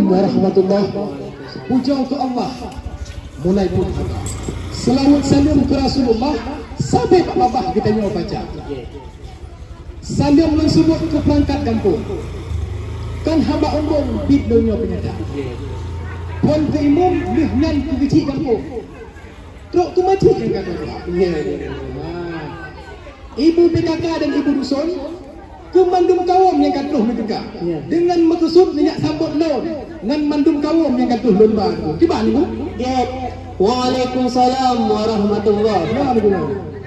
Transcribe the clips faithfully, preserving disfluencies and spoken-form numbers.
Warahmatullah. Pujoe keu Allah. Mulai phon haba. Seulaweuet saleuem keu Rasulullah. Sabe bak babah geutanyoe baca. Saleuem lôn seubut keu peurangkat gampông. Kon haba umbông biet donya peunyata. Phon keu imum lheueh nyan keu geuchik gampông. Trok keu majik nyang ka tuha. Ibu P K K dan ibu duson, keu mandum kawöm nyang ka troh neuteuka. Ya. Deungon meukeusut neujak sambot lôn ngon mandum kawöm nyang ka troh lôn ba. Kiban, Ibu? Gét. Waalaikumsalam warahmatullah. Ya, betul.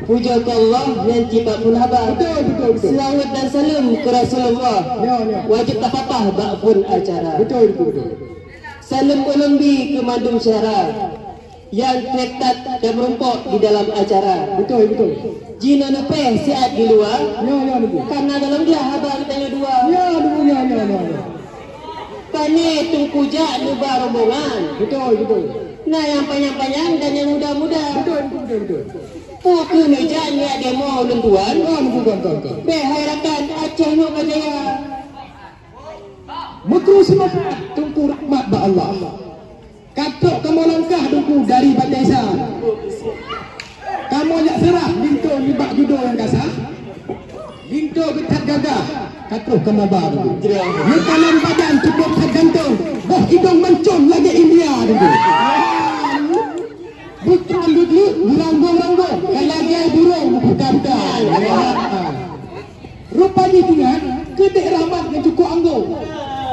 Puja keu Allah nyang cit bak phon haba. Betul, betul, betul. Seulaweuet dan saleuem keu Rasulullah. Ya, ya. Wajéb tapatah bak phon acara. Betul, betul, betul. Saleuem ulôn bi keu mandum syedara nyang trép that dan meurumpok di dalam acara. Betul, betul. Jinoe leupeh siat di luwa. Ya, ya, betul. Karena dalam dia haba geutanyoe dua. Ya, betul, ya, ya, ya, ya. Pane Teungku jak neuba rombongan. Betul, betul. Na nyang panyang-panyang dan nyang muda-muda. Betul, betul, betul, betul. Peu kheueh neujak nyak demo ulôn tuan? Oh, betul, betul, betul. Beh hai rakan, Aceh nyoe ka jaya. Meukru seumangat Teungku rahmat bak Allah. Ka trok kamoe langkah Teungku dari Batée Sa. Kamoe jak seurah linto nibak judo nyang gasa. Linto geuh that gagah, ka troh kamoe ba Teungku. Meukalon badan cukôp that gantong, boh idong mancon lagée India Teungku. Bukan duek-duek, meuranggong-ranggong, ka lagée burông meuputa-puta. Rupa jih ingat keu Dek Rahmat nyang cukôp anggô.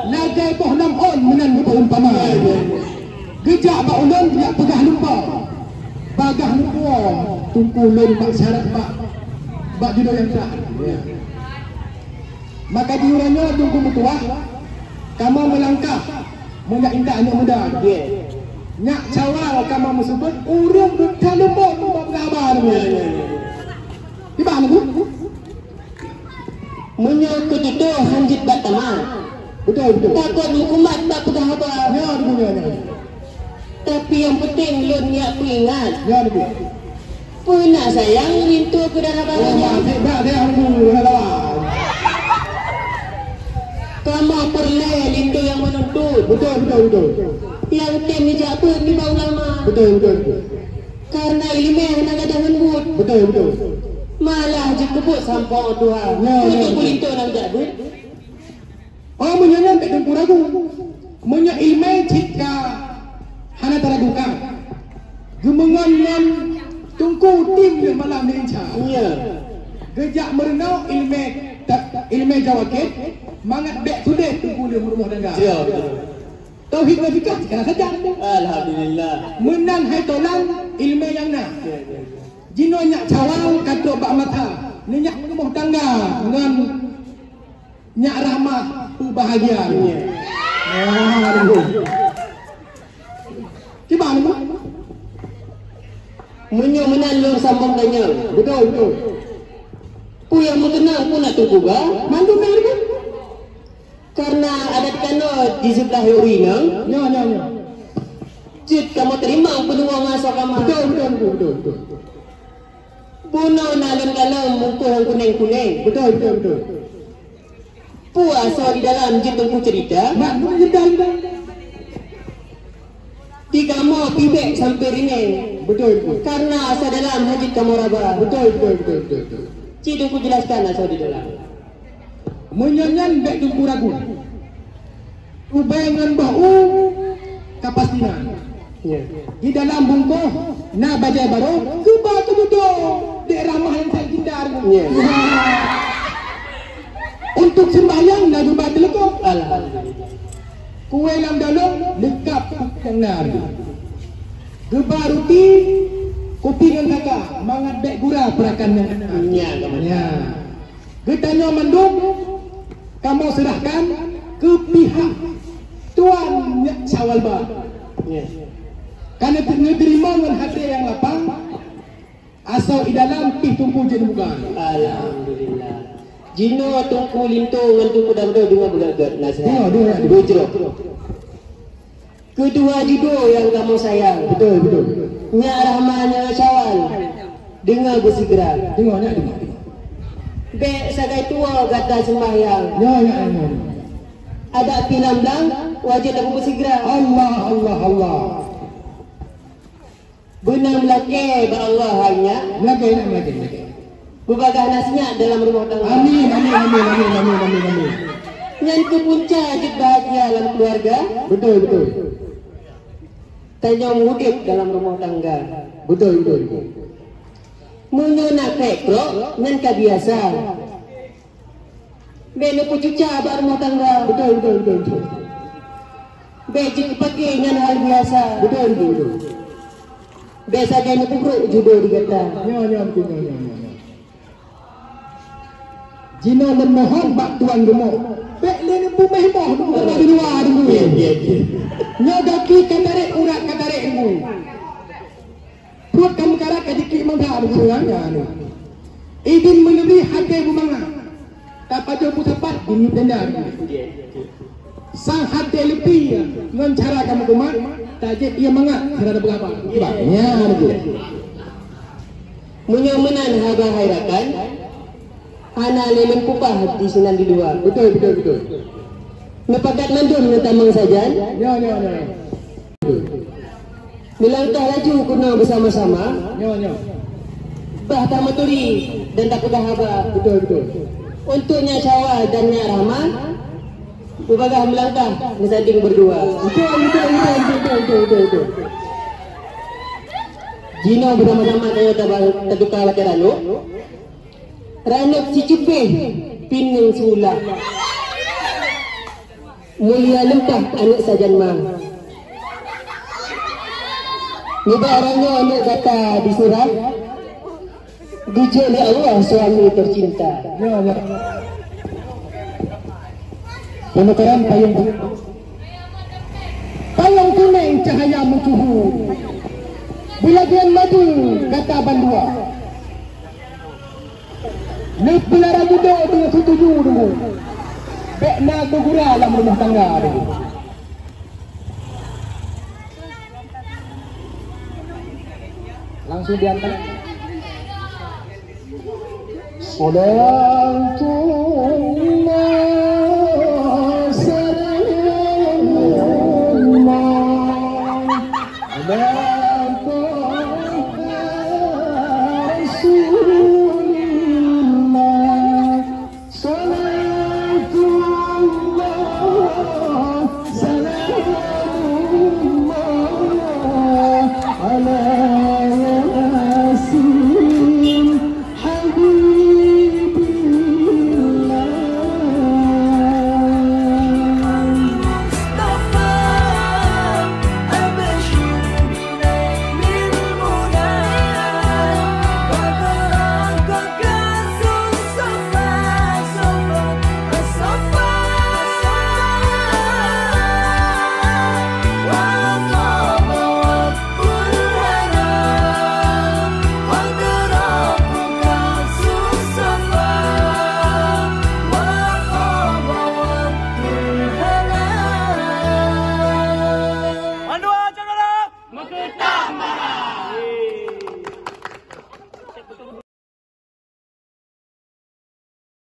Lagée boh nam ôn meunan geupeurumpama. Geujak bak ulôn jak peugah lumpoe. Bagah lumpoe Teungku lôn bak syarat bak, bak judo nyang that. Maka di uroe nyoe Teungku meutuah, kamoe meulangkah meunyak intat aneuk muda. Nyak Syawal kamoe meuseubut ureuëng geutaleumbông bak peugah haba. Kiban, Teungku? Meunyoe keu tutoe han jeuet bak tamah. Beutôi, beutôi. Takot huköm mat bak peugah haba. Nyoe, nyoe, nyoe, nyoe. Tapi nyang peunteng lôn nyak peuingat. Nyoe, nyoe. Peue na sayang linto keu dara barô nyan. Oh, mak, mak, mak, mak, mak, mak. Kamoe peureulée linto nyang meununtut. Beutôi, beutôi, beutôi. Nyang tem neujak beuet nibak ulama. Beutôi, beutôi, beutôi. Karena ileumèe hana gadôh ngon buet. Beutôi, beutôi. Malah jikeubuet sampoe tuha. Ya, ya, ya. Untuk linto nyang jak beuet. Oh, meunyoe nyan bék teungku ragu. Meunyoe ileumèe cit ka hana taragukan. Geumeungon ngon teungku tim lheueh malam lheueh insya. Iya. Geujak meurunoe ileumèe ta-, ileumèe jawakét, mangat bék keudéh teungku lheueh meurumoh tangga. Ya, betul. Tauhid wal fikah kana saja. Alhamdulillah. Meunan hai tolan ileumèe nyang na. Ya, ya, ya. Jinoe nyak cawang ka trok bak mata. Neunyak meurumoh tangga ngon Nyak Rahmah peubahgia. Wah, aduh. Kiban, Bu? Meunyoe meunan lôn sambông tanyong. Beutôi, beutôi. Peue nyang meukeunong peue na teungku ba? Mandum na, Bu. Karena adat kanoe di seublah uri nyoe. Nyoe, nyoe, nyoe. Cit kamoe teurimong peunuwoe ngon asoe kama. Beutôi, beutôi, Bu, beutôi, beutôi. Bunoe na lôn kalon bungkôh nyang kunéng-kunéng. Beutôi, beutôi, beutôi. Peue asoe di dalam jeuet teungku ceurita? Mak, bukan cerita, cerita. Di kamoe pih bék sampoe ringèe. Beutôi, beutôi. Karena asoe dalam hana jeuet kamoe raba. Beutôi, beutôi, beutôi, beutôi, beutôi. Ci teungku jelaskan asoe di dalam. Meunyoe nyan bék teungku ragu. Ubé ngon boh u ka pasti na. Ya. Di dalam bungkôh na bajèe barô, geuba keu judo Dek Rahmah nyang that gindar. Ya. Untuk seumbahyang na geuba teuleukob. Alhamdulillah. Kué lam dalông leungkab nyang na. Geuba ruti, kupi ngon kaka, mangat bék gura peurakan nyang na. Ya, ya. Geutanyoe mandum kamoe seurahkan keu pihak tuan Nyak Syawal ba. Ya. Ka neuteurimong ngon haté nyang lapang, asoe i dalam pih teungku jeuet muga. Alhamdulillah. Jinoe teungku linto ngon teungku dangdo deungoe beugét-gét naseuhat. Deungoe, deungoe, deungoe. Bujroh. Keudua judo nyang kamoe sayang. Beutôi, beutôi. Nyak Rahmah ngon Syawal. Deungoe beusigra. Deungoe, nyak deungoe. Bék sagai tuwoe gata seumbahyang. Nyoe, nyak, nyoe. Adak pih lam blang, Wajéb tapeubuet sigra. Allah, Allah, Allah. Beuna meulakée bak Allah hai nyak. Meulakée, nak meulakée, meulakée. Beubagaih na sinyak dalam rumoh tangga. Amin, amin, amin. Nyan keuh punca jeuet bahagia lam keuluwarga. Beutôi, beutôi. Tanyoe udép dalam rumoh tangga. Beutôi, beutôi, beutôi. Meunyoe na krék krok, nyan ka biasa. Bék neupeucuca bak rumoh tangga. Beutôi, beutôi, beutôi, beutôi. Bék jeuet pake nyan hal biasa. Beutôi, beutôi, beutôi. Bék sagai neupeubrok judo di gata. Nyoe, nyoe, beutôi, nyoe, nyoe, nyoe, nyoe. Jinoe lôn mohon bak tuan rumoh. Bék lé neupeuméh boh neupeuba di luwa deungoe. Nyoe gaki ka tarek urat ka tarek deungoe. Pruet ka meukarat ka jiklik mantha ureuëng nyan. Idin meuneubi até beumangat. Tapajoh peusapat di tenda. Sang até leupie ngon cara ka meukumat, tajieb ié mangat cara beuraba. Kiban. Nyan beutôi. Meunyoe meunan haba hai rakan, hana lé lôn peubah di sinan di luwa. Beutôi, beutôi, beutôi. Meupakat mandum ngon tamong sajan. Nyoe, nyoe, nyoe. Meulangkah laju keunoe beusama-sama. Nyoe, nyoe. Bah tameuturi dan tapeugah haba. Beutôi, beutôi. Untuk Nyak Syawa dan Nyak Rahma, beubagaih meulangkah meusanding berdua. Beutôi, beutôi, beutôi. Jinoe beusama-sama tanyoe taba-, tatuka watée ranub. Ranub siceupéh pineung siulah. Mulia leumpah aneuk sajan ma. Nibak uroe nyoe gata diseurah, geujok lé Allah suami tercinta. Ya, ya. Penukaran payong bu-, payong kunéng cahaya meucuhu. Beulagian madu gata bandua. Neupeulara judo deungon seutuju deungon. Bék na geugura lam rumoh tangga deungon. Langsung diantar. Salatu